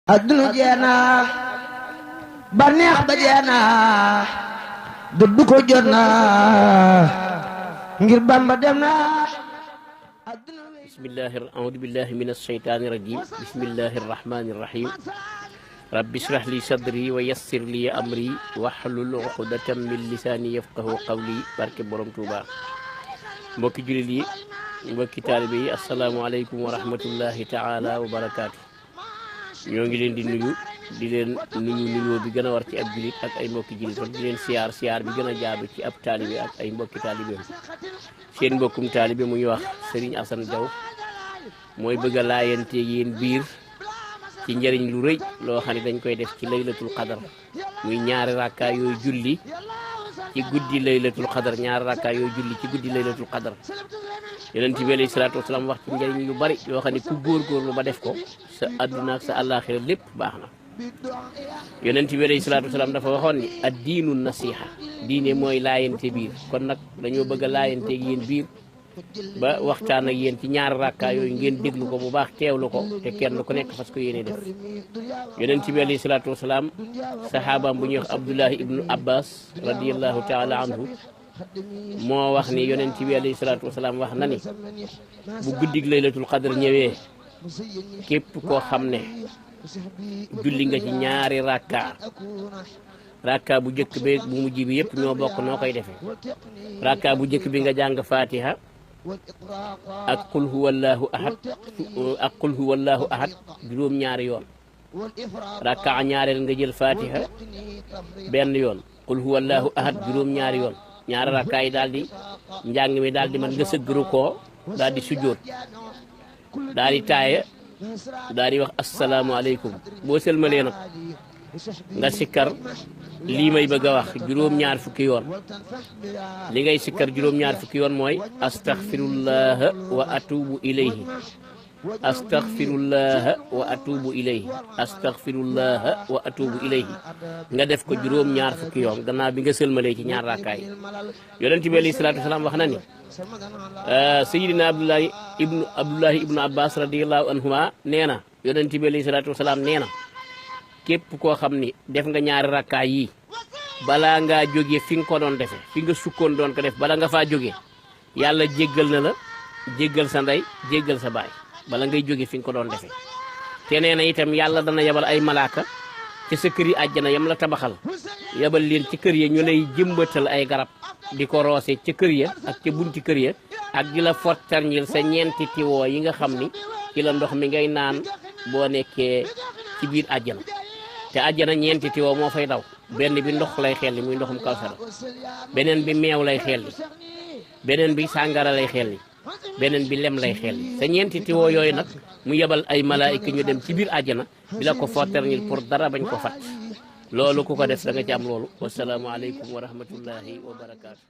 adduna jeena baneex ba jeena dëddu ko jot na ngir Bamba dem na. a'uudu billahi min ash-shaytaani rajiim bismillahi rahmaani rahiim rabbi ishrah li sadri wa yassir li amri wahlul uqdatan min lisaani yafqahu qawli barke borom Tuuba. mbokki jullit yi mbokki taalibe yi assalaamu aleykum wa rahmatullahi taala wa barakaatu. ñoo ngi leen di nuyu nuyoo bi gën a war ci ab jullit ak ay mbokki jullit di leen siyaar bi gën a jaadu ci ab taalibe ak ay mbokki taalibeem. seen mbokkum taalibe mu ñu wax Serigne Assane Diaw mooy bëgg a laayanteeg yéen biir ci njëriñ lu rëy loo xam ne dañ koy def ci laylatul qadar muy ñaari rakkaa yooyu julli ci guddi laylatul qadar ñaari rakkaa yooyu julli ci guddi laylatul qadar. yonent bi alayhi salaatu wasalaam wax ci njëriñ yu bari yoo xam ne ku góorgóorlu ba def ko sa àdduna ak sa àllaaxira lépp baax na. yonent bi alayhi salaatu wasalaam dafa waxoon ni ad diinu nasiha diine mooy laayante biir kon nag dañoo bëgg a laayanteeg yéen biir ba waxtaan ak yéen ci ñaari rakkaa yooyu ngeen déglu ko bu baax teewlu ko te kenn ku nekk fas ko yéene def. yonent bi alayhi salaatu wasalaam saxaabaam bu ñuy wax Abdullahi ibnu Abbas radiyallahu taala anhu moo wax ni yonent bi alayhi salaatu wasalaam wax na ni bu guddig laylatul qadr ñëwee képp koo xam ne julli nga ci ñaari rakka bu njëkk bi bu mujj bi yëpp ñoo bokk noo koy defee. rakka bu njëkk bi nga jàng fatiha ak qul huwallahu ahad juróom-ñaari yoon. rakka ñaareel nga jël fatiha benn yoon qul huwallahu ahad juróom-ñaari yoon. ñaari rakka yi daal di njàng mi daal di man nga sëggru koo daal di sujjóot daal di taaya daal di wax asalaamaaleykum boo sëlmalee nag nga sikkar lii may bëgg a wax juróom-ñaar fukki yoon. li ngay sikkar juróom-ñaar fukki yoon mooy astaghfirullaha wa atubu ilayhi astaghfirullaha wa atubu ilayhi astaghfirullaha wa atubu ilayhi nga def ko juróom-ñaar fukki yoon gannaaw bi nga sëlmalee ci ñaar rakkaay. yonent bi alayhi salaatu wasalaam wax na ni sayidina abdullahi ibnu abbas radiyallahu anhuma nee na yonent bi alayhi salaatu wasalaam nee na képp koo xam ni def nga ñaari rakkaay yi balaa ngaa jógee fi nga ko doon defe fi nga sukkoon doon ko def bala nga faa jógee yàlla jéggal na la jéggal sa ndey jéggal sa baay bala ngay jóge fi nga ko doon defee. te nee na itam yàlla dana yabal ay malaaka ci sa kër yi àjjana yam la tabaxal yabal leen ci kër ya ñu lay jëmbatal ay garab di ko roose ca kër ya ak ca bunti kër ya ak di la fottarñil sa ñeenti tiwoo yi nga xam ni ci la ndox mi ngay naan boo nekkee ci biir àjjana. te àjjana ñeenti tiwoo moo fay daw benn bi ndox lay xelli muy ndoxum kawsara beneen bi meew lay xelli beneen bi sàngara lay xelli beneen bi lem lay xelli sa ñeenti tiwoo yooyu nag mu yebal ay malaayika ñu dem ci biir àjjana di la ko fottarñil pour dara bañ ko fat loolu ku ko def da nga ci am loolu. wasalaamu aleykum wa rahmatullahi wa barakaatu.